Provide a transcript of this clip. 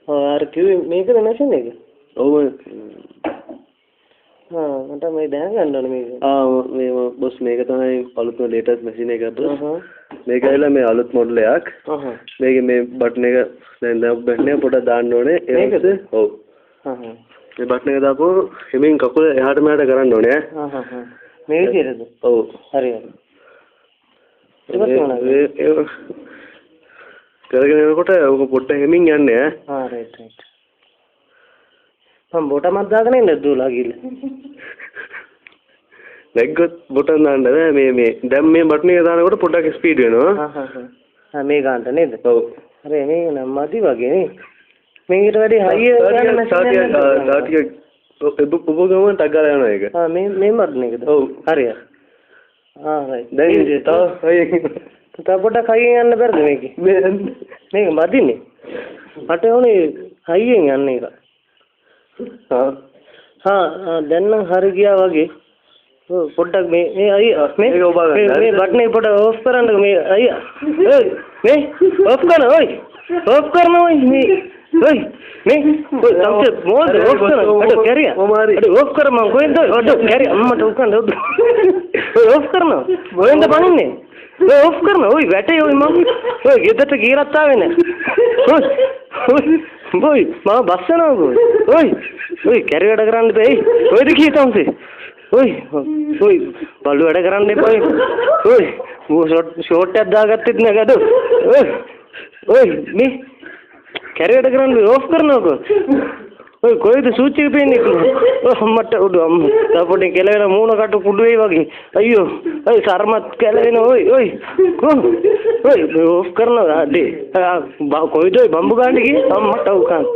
ඔව්, අර කිව්වේ මේකද මැෂින් එක? ඔව්. ආ, මට මේ දැනගන්න ඕනේ මේක. ආ, මේ බොස්, මේක තමයි අලුත්ම ලේටස්ට් මැෂින් එක බොස්. මේක ඇවිල්ලා මේ අලුත් මොඩල් එකක්. මේකේ මේ බටන් එක දැන් දැන් බටන් එක පොඩක් දාන්න ඕනේ. මේකද? ඔව්. මේ බටන් එක දාපුවම හිමින් කකුල එහාට මෙහාට කරන්න ඕනේ ඈ. මේ විදිහටද? ඔව්. හරි හරි. ඊට පස්සේ මොනවද? ඒ කරගෙන යනකොට ඔක පොඩ්ඩක් හිමින් යන්නේ ඈ. ආ, රයිට් රයිට්. මම බොටමක් දාගෙන ඉන්න දුවලා ගිහලා. නැග්ගොත් බොටන් දාන්න බෑ. මේ මේ දැන් මේ බටන් එක දානකොට පොඩ්ඩක් ස්පීඩ් වෙනවා. හා හා හා, මේ ගන්නට නේද? ඔව්. හරි, මේක නම් මදි වගේ නේ. මේකට වැඩි හයිය ගන්න මැෂින් එකක් තව ටිකක් ඔබ ගමන් ටක් ගාලා යනවා ඒක. ආ, මේ මේ බටන් එකද? ඔව්. හරි හරි. ආ, රයිට්. දැන් තව හයියෙන් තව පොඩ්ඩක් හයියෙන් යන්න බැරිද මේකේ? මේක මදිනේ. මට ඕනේ හයියෙන් යන්න එක. හා හා, දැන් නම් හරි ගියා වගේ. ඔව්, පොඩ්ඩක් මේ මේ අයියා, මේ මේක ඔබා ගන්න. මේ බටන් එක පොඩ්ඩක් ඕෆ් කරන්නකෝ. මේ අයියා. ඔයි, මේ ඕෆ් කරන, ඔයි. ඕෆ් කරන, ඔයි, මේ ඔයි, මේ ඔයි තම්සේ මොකද ඕෆ් කරන? අඩෝ කැරියා. කොහොම හරි. අඩෝ ඕෆ් කර, මං කොහෙන්ද? අඩෝ කැරියා, අම්මට උකන් ඔව්. ඔය ඕෆ් කරනවා. කොහෙන්ද පනින්නේ? ඔය ඕෆ් කරනවා. ඔයි වැටේ, ඔයි මං. ඔය ගෙදරට ගිහලත් ආවේ නෑ. ඔයි ඔයි ඔයි, මම බස් යනවා. ඔයි ඔයි, කැරි වැඩ කරන්න එපා. එයි ඔයිද කී තම්සේ? ඔයි ඔයි, බලු වැඩ කරන්න එපා. ඔයි ඌ ෂෝට් එකක් දාගත්තෙත් නෑ ගඩ. ඔයි ඔයි, මේ කැරි වැඩ කරන්න ඕෆ් කරනවකෝ. ඔය කොයිද සූචි එක පේන්නේ කොහොමද? ඔය අම්මට උඩු අම්ම. තව පොඩි කෙලවෙන මූණ කටු කුඩු වෙයි වගේ. අයියෝ. ඔය සර්මත් කැලවෙන, ඔයි ඔයි. කො ඔයි මේ ඕෆ් කරනවා. අඩේ. කොයිද ඔය බම්බු ගන්න ගියේ? අම්මට උකන්.